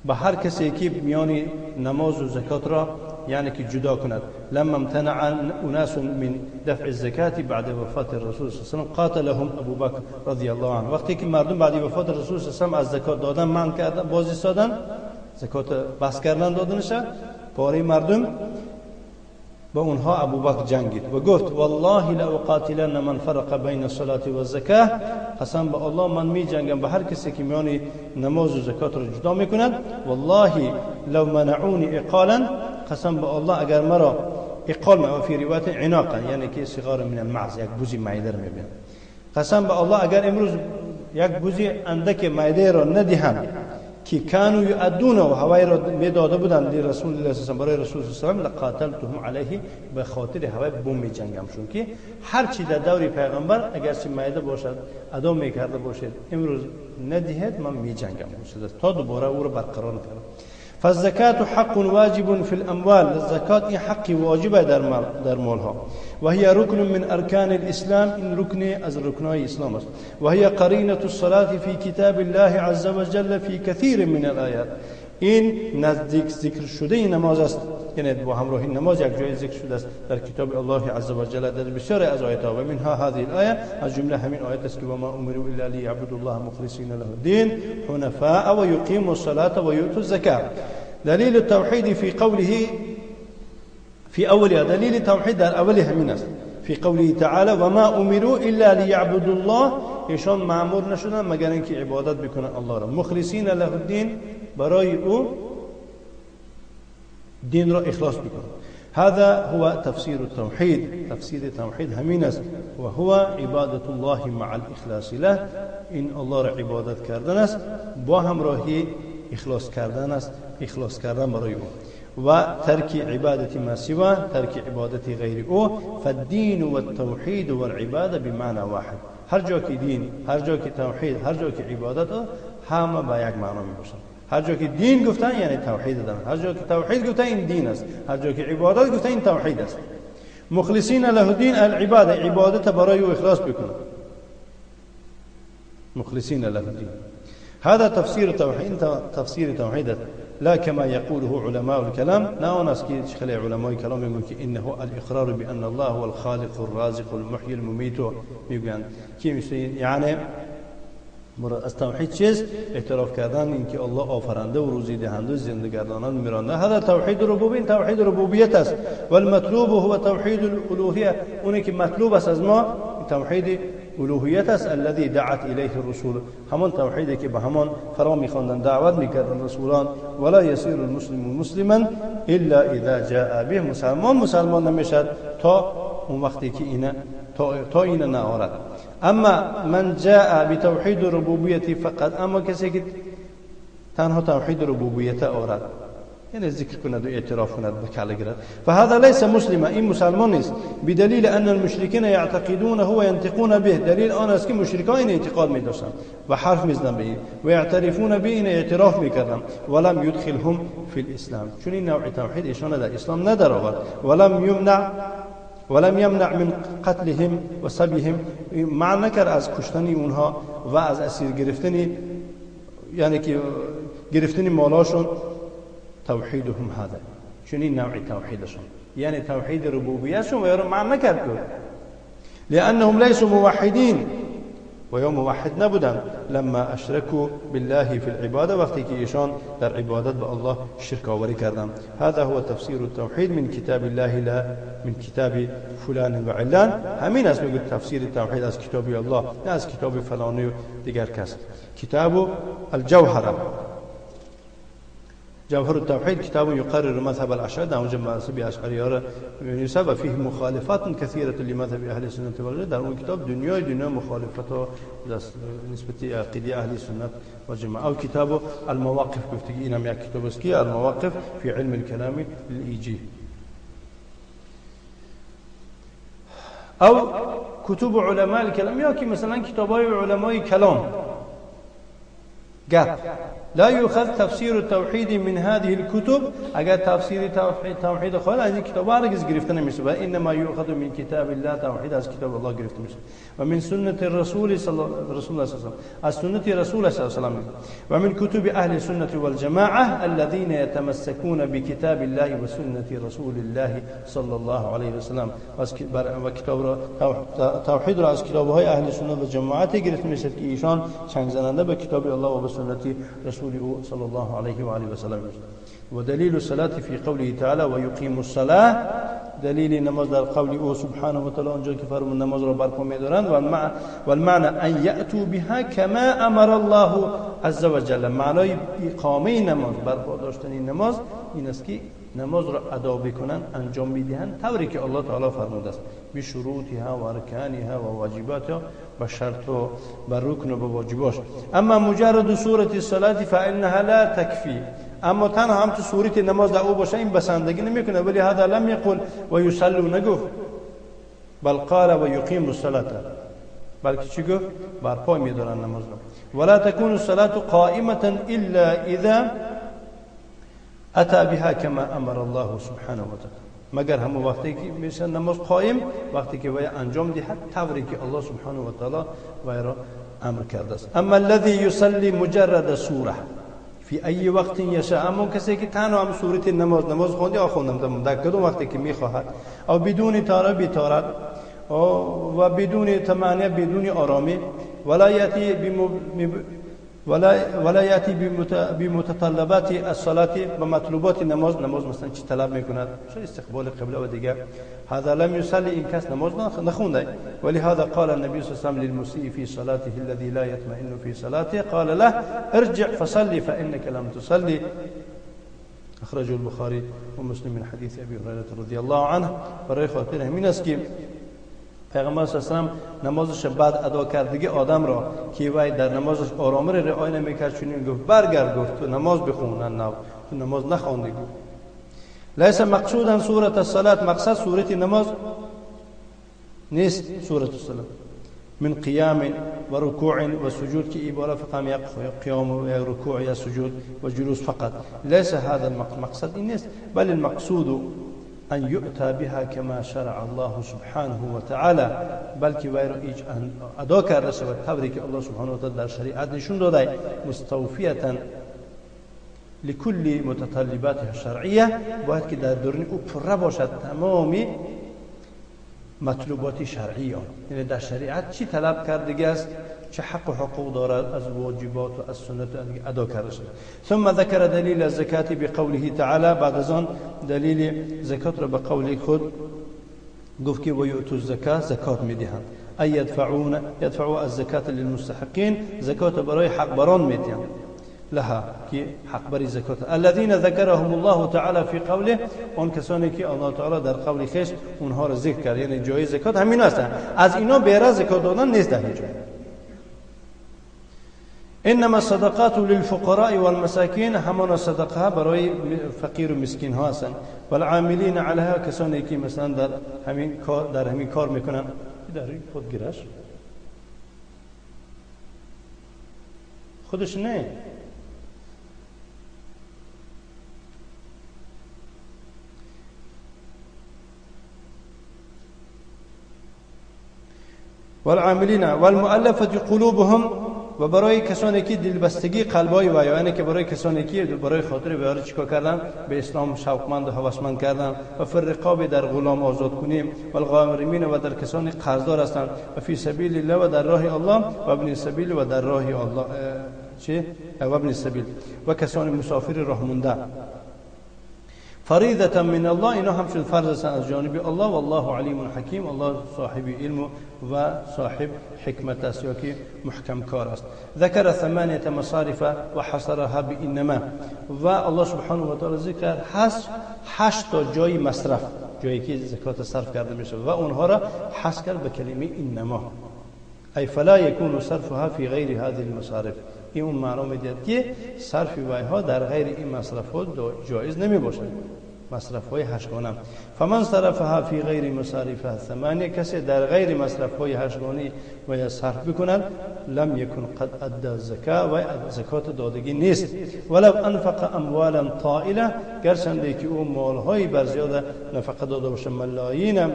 S1: به هر کسی که میان نماز و زکات را یعنی که جدا کند. لما امتنع اناس من دفع الزکات بعد وفات الرسول صلی الله علیه و سلم قاتلهم ابو بکر رضی الله عنه. وقتی که مردم بعد وفات رسول صلی الله علیه و سلم از زکات دادن منع کردن، باز ایستادن، زکات بس کردن دادنش، پاره مردم با اونها ابوبکر جنگید و گفت والله لاقاتلن من فرق بین الصلاه والزکاه، قسم به الله من می جنگم به هر کسی که میان نماز و زکات را جدا میکند. والله لو منعوني عقالا، قسم به الله اگر مرا عقال و فی روایت عناقا، یعنی که صغار من المعز، یک بوزی معده را میبینم، قسم به الله اگر امروز یک بوزی اندک معده را ندهم که کانوا یؤدونه و هوای را میداده بودند لرسول الله صلی الله برای رسول الله صلی الله علیه و لقاتلتهم علیه، به خاطر هوای بوم میجنگم شون که هر چی در دور پیغمبر اگرچه مایده باشد ادا میکرده باشد امروز ندهد من میجنگم تا دوباره او را برقرار نکردم. فالزكاة حق واجب في الأموال، الزكاة حق واجب در مالها، وهي ركن من أركان الإسلام، إن ركن از ركنای اسلام است، وهي قرينة الصلاة في كتاب الله عز وجل في كثير من الآيات. این نزدیک ذکر شده نماز است، یعنی با همراهی نماز یک جای ذکر شده است در کتاب الله عز وجل در بسیاری از آیات ها، و منها هذه الآیه، از جمله همین آیت است که و ما امروا الا ليعبدوا الله مخلصین له الدین حنفاء و یقیموا الصلاة و یؤتوا الزکاة. دلیل التوحید فی قوله فی اولها، دلیل توحید در اول همین است، فی قوله تعالی و ما امروا الا ليعبدوا الله، ایشان مأمور نشدن مگر اینکه عبادت بکنن الله را، مخلصین له الدین، برای او دین را اخلاص بکن. هذا هو تفسیر التوحید، تفسیر توحید همین است، و هو عبادت الله مع الاخلاص له، این الله را عبادت کردن است با همراهی اخلاص کردن است، اخلاص کردن برای او، و ترک عبادت ما سواه، ترک عبادت غیر او. فالدین والتوحید والعباده بمعنى واحد، هر جا که دین، هر جا که توحید، هر جا که عبادت، همه با یک معنا می باشند. هر جا که دین گفتن یعنی توحید دارن، هر جا که توحید گفتن این دین است، هر جا که عبادت گفتن این توحید است. مخلصین له دین العباده، عبادت برای او اخلاص بکنن، مخلصین له دین. هذا تفسیر توحید، تفسیر توحید لا كما يقوله علماء الكلام، نه آن است که خیلی علمای کلام میگن که انه الاقرار بان الله هو الخالق الرازق المحیی الممیت، میگن که مثل یعنی مراد از توحید چیست؟ اعتراف کردن اینکه الله آفرنده و روزی دهنده و زنده گرداننده و میرانده. هذا توحید ربوبیت، این توحید ربوبیت است. والمطلوب هو توحید الالوهیه، اونی که مطلوب است از ما توحید الوهیت است، الذي دعت الیه الرسول، همان توحیدی که به همان فرا میخواندن، دعوت میکردن رسولان. ولا یصیر المسلم مسلما الا اذا جاء به، مسلمان مسلمان نمیشد تا اون وقتی که اینه تا اینه نآورد. اما من جاء بتوحید ربوبیت فقط، اما کسی که تنها توحید ربوبیت آورد، یعنی ذکر کند و اعتراف کند به کله گیرد، فهذا ليس مسلما، این مسلمان نیست، بدلیل ان المشرکین یعتقدونه و ینطقون به، دلیل آن است که مشرکان این اعتقاد می‌داشتند و حرف می‌زدند به این، و یعترفون به، این اعتراف می‌کردند، ولم يدخلهم فی الاسلام، چون این نوع توحید ایشان در اسلام ندر آورد. ولم يمنع من قتلهم و سبیهم، منع نکرد از کشتن اونها و از اسیر گرفتن، یعنی که گرفتن مالاشون. توحیدهم هذا، چنین نوع توحیدشون، یعنی توحید ربوبیتشون و یا رو منع نکرد، لأنهم ليسوا موحدین، و یا موحد نبودن، لما اشركوا بالله في العباده، وقتی که ایشان در عبادت به الله شرک آوری کردند. هذا هو تفسیر التوحید من کتاب الله لا من کتاب فلان و علان، همین است میگه تفسیر توحید از کتاب الله، نه از کتاب فلانی و دیگر کس. کتاب الجوهره، جوهر التوحيد كتاب يقرر مذهب الأشاعرة، در اونجا مذهب اشعری ها را می‌نویسد و فيه مخالفات كثيرة لمذهب اهل السنة والجماعة. در اون کتاب دنیای دنیا مخالفت ها نسبت عقیده اهل سنت و جماعه. او کتاب المواقف، گفتگی اینم یک کتاب است که المواقف فی علم الكلام للایجی. او کتب علماء الكلام، یا که مثلا کتابای علمای کلام گپ. لا يؤخذ تفسير التوحيد من هذه الكتب، اگر تفسیر توحید خواهد از این کتاب هرگز گرفته نمیشه، و انما یؤخذ من کتاب الله، توحید از کتاب الله گرفته میشه، و من سنت الرسول صلی الله علیه و سلم، از سنت رسول صلی الله علیه و سلم، و من کتب اهل السنة والجماعه الذين يتمسكون بكتاب الله و سنت رسول الله صلی الله علیه و سلم. و کتاب را توحید را از کتاب های اهل سنت و جماعت گرفته میشه که ایشان چنگ زننده به کتاب الله و به سنت رسول او صلى الله عليه وآله وسلم. ودليل الصلاة في قوله تعالى ويقيم الصلاة، دلیل نماز در قول او سبحانه و تعالی آنجا که فرمود نماز را برپا می‌دارند. والمعنى ان یأتوا بها كما امر الله عز وجل، معنای اقامه نماز، برپا داشتن نماز این است که نماز را ادا بکنن، انجام میدهند طوری که الله تعالی فرموده است، بشروطها و ارکانها و واجباتها، به شرط و به رکن و به واجباش. اما مجرد صورت الصلاة فانها لا تکفی، اما تنها هم تو صورت نماز در او باشه این بسندگی نمیکنه. ولی هذا لم یقل و یصلوا نگفت، بل قال و یقیم الصلاة، بلکه چی گفت؟ برپا میدارن نماز را. ولا تكون الصلاة قائمة الا اذا اتى بها كما امر الله سبحانه وتعالى، مگر همون وقتی که میشه نماز قائم، وقتی که وی انجام دهد طوری که الله سبحانه و تعالی وی را امر کرده است. اما الذي يصلي مجرد سوره فی ای وقت یشاء، اما کسی که تنها هم صورت نماز خوندی، خوندم در کدوم وقتی که میخواهد، او بدون تاره بی‌طارت و بدون تمانع، بدون آرامی، ولا یاتی ولا یاتی بمتطلبات الصلاة، و مطلوبات نماز، نماز مثلا چی طلب میکند؟ مثلا استقبال قبله و دیگه. هذا لم يصلي، این کس نماز نخونده. ولهذا قال النبي صلى الله عليه وسلم للمسيء في صلاته الذي لا يطمئن في صلاته قال له ارجع فصلي فإنك لم تصلي. اخرجه البخاري ومسلم من حديث ابي هريره رضي الله عنه. برای خاطر همین است که پیغمبر صلی الله علیه و سلم نمازش بعد ادا کرد دیگه آدم را که وی در نمازش آرام را رعایت نمیکرد، چون گفت برگرد، گفت تو نماز بخون، نه تو نماز نخواندی. گفت لیس مقصودا صورت الصلاه، مقصد صورت نماز نیست، صورت الصلاه من قیام و رکوع و سجود که عباره فقط یک قیام و یک رکوع یا سجود و جلوس فقط، لیس هذا المقصد این نیست، بل المقصود أن يؤتى بها كما شرع الله سبحانه وتعالى، بلکه وی را ادا کرده شود طوری که الله سبحانه وتعالی در شریعت نشون داده، مستوفیة لكل متطلباتها الشرعیه، باید که در درون او پره باشد تمامی مطلوبات شرعی آن، یعنی در شریعت چی طلب کردگی است، چه حق و حقوق دارد از واجبات و از سنت ادا کرده شد. ثم ذکر دلیل الزکات بقوله تعالی، بعد از آن دلیل زکات را به قول خود گفت که و یؤتوا الزکات، زکات میدهند، ای یدفعون، یدفعوا الزکات للمستحقین، زکات برای حقبران میدهند، لها که حق بری زکات. الذين ذكرهم الله تعالى في قوله، اون کسانی که الله تعالی در قول خیش اونها را ذکر کرد، یعنی جای زکات همین هستند، از اینا بیره زکات دادن نیست در هیچ جای. انما الصدقات للفقراء والمساکین، همان صدقه برای فقیر و مسکین ها هستند، والعاملین علیها، کسانی که مثلا در همین کار میکنن، در خود گرش خودش نه، والعاملین والمؤلفه قلوبهم، و برای کسانی که دلبستگی قلبای و یعنی که برای کسانی که برای خاطر بیاره چیکار کردن، به اسلام شوقمند و هوسمند کردن، و فی الرقاب در غلام آزاد کنیم، و الغارمین و در کسانی قرضدار هستند، و فی سبیل الله و در راه الله، و ابن سبیل و در راه الله چه و ابن سبیل و کسانی مسافر راه مونده. فریضة من الله، اینا همچون فرض هستند از جانب الله، والله علیم حکیم، الله صاحب علم و صاحب حکمت است یا که محکم کار است. ذکر ثمانیة مصارف و حصرها بانما، و الله سبحانه و تعالی ذکر هشت تا جای مصرف، جایی که زکات صرف کرده میشه و اونها را حصر کرد به کلمه انما، ای فلا یکون صرفها فی غیر هذه المصارف. این اون معنا میدهد که صرف ویها در غیر این مصرف ها جایز نمی باشد، مصرف های هشتگانه. فمن صرفها فی غیر مصارفها ثمانیه، کسی در غیر مصرف های هشتگانه و یا صرف بکند، لم یکن قد ادى الزکا، و زکات دادگی نیست. ولو انفق اموالا طائله، گرچنده که او مالهای بر زیاد نفقه داده باشه، ملایین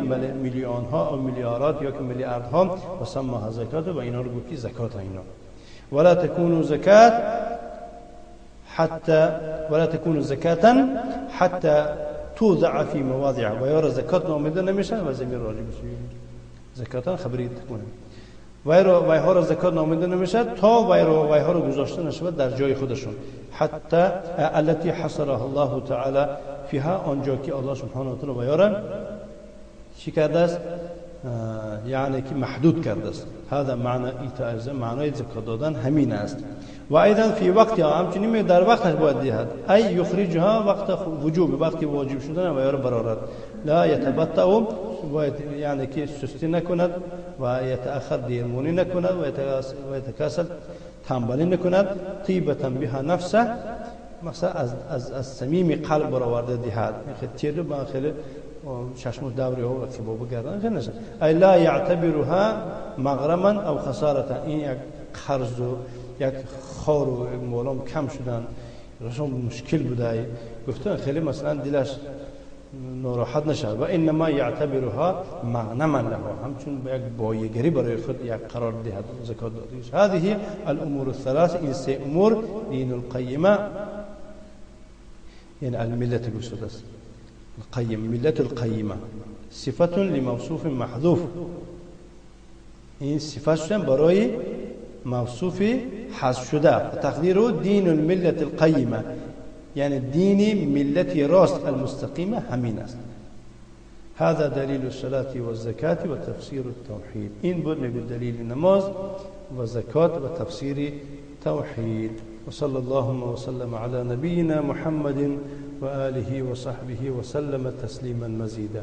S1: میلیون ها و میلیاردات یا که میلیاردها، و سماها زکات، و اینا رو گفت که زکات اینا. ولا تكون زكاة حتى ولا تكون زكاة حتى توضع في مواضعها، ويرى زكاة نامده نمیشه و زمین راجع بشه زکات خبری تكون ویها را زکات نامیده نمیشه تا ویها را گذاشته نشود در جای خودشون، حتی التي حصرها الله تعالی فيها، آنجا که الله سبحانه و تعالی ویها را چی کرده است؟ یعنی که محدود کرده است. هذا معنی ایتاء، معنای زکات دادن همین است. و أيضا في وقتها، همچنین در وقتش باید دهد، ای یخرجها وقت وجوب، وقتی واجب شدن و یا برآورد. لا یتبطأ، باید یعنی که سستی نکند و یتأخر دیرمونی نکند و یتکاسل تنبلی نکند. طیبة بها نفسه، مثلا از صمیم قلب برآورده دهد. خیلی تیر با خیلی چشم دوری او که بابا گردن خیلی نشه. ای لا یعتبرها مغرما او خسارة، این یک قرض و یک خار و مالام کم شدن رسم مشکل بوده، گفتن خیلی مثلا دلش ناراحت نشد. و انما یعتبرها مغنما له، همچون یک بایگری برای خود یک قرار دهد زکات داده. هذه الامور الثلاث، این سه امور دین القیمه، یعنی الملت گفته است، القیم، ملت القیمه صفت لموصوف محذوف، این صفت شدن برای موصوف حذف شده. تقدیر دین الملت القیمه، یعنی دین ملت راست المستقیمه همین است. هذا دلیل الصلاة والزکاة و تفسیر التوحید. این بود میگه دلیل نماز و زکات و تفسیر توحید. و صلی اللهم وسلم على نبینا محمد و آله و صحبه وسلم تسلیما مزیدا.